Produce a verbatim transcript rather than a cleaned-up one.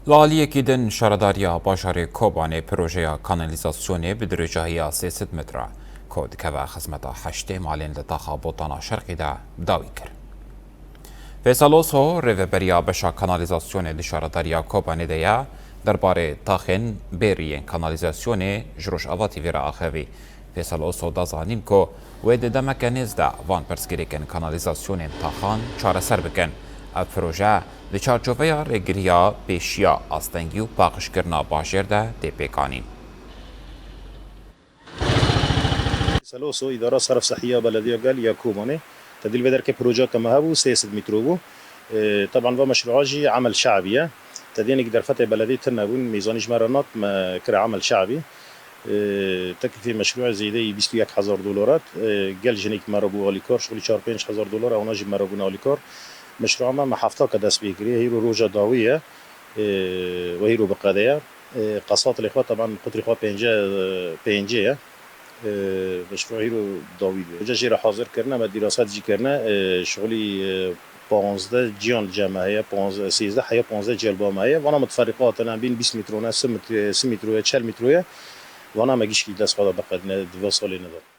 Li aliyekî din, Şaredariya Bajarê Kobanê projeya kanalîzasyonê bi dirêjahiya sê sed metre ku dikeve xizmeta heştê malên li taxa Botana Şerqî de dawî kir. Fêsal Oso, rêveberiya beşa kanalîzasyonê di Şaredariya Kobanê de ye, derbarê taxên bêrî yên kanalîzasyonê ji Rojava T V re axivî. Fêsal Oso da zanîn ku wê di demeke nêz de van pirsgirêkên kanalîzasyonên taxan çareser bikin. Ev proje di çarçoveya rêgiriya pêşiya astengî û paqijkirina bajêr de tê pêkanîn. Fêsal Oso, îdara serf sehiya belediya gel ya Kobanê. Te dî li vê derke proje ke me hebû sê sed mîtro bû. E, teban va meşru'a jî emel şe'bî ye. Te dî hinekî derfetê beledî tune bûn, mêzanî ji me re nat, me kire emel şe'bî. E, teklifê meşru'ê zêdeyî bîst û yek hezar dolar e. E, gel ji hinekî me re bû alîkar, şixulî çar pênc hezar dolar, ewna jî me re bûn alîkar. Meşru'a me, me hefta ke dest pê kiriye, hîro roja dawî ye. E, we hîro bi qede ye. E, qesatilê xwe, teban qutrî xwe pênce, pêncê ye. E, meşru hîro dawî dibe. Roja jê re hazir kirine, me dîraset jî kirine. E, şixulî, e, panzdeh ciyan li cem me heye, panzdeh, sêzdeh heya panzdeh ciya li ba me heye. Vana mutferîqat in, em bîn bîst mîtro ne, si mîtro ye, çel mîtro ye. Vana me gişkî dest xwe de biqedine di va salê ne de.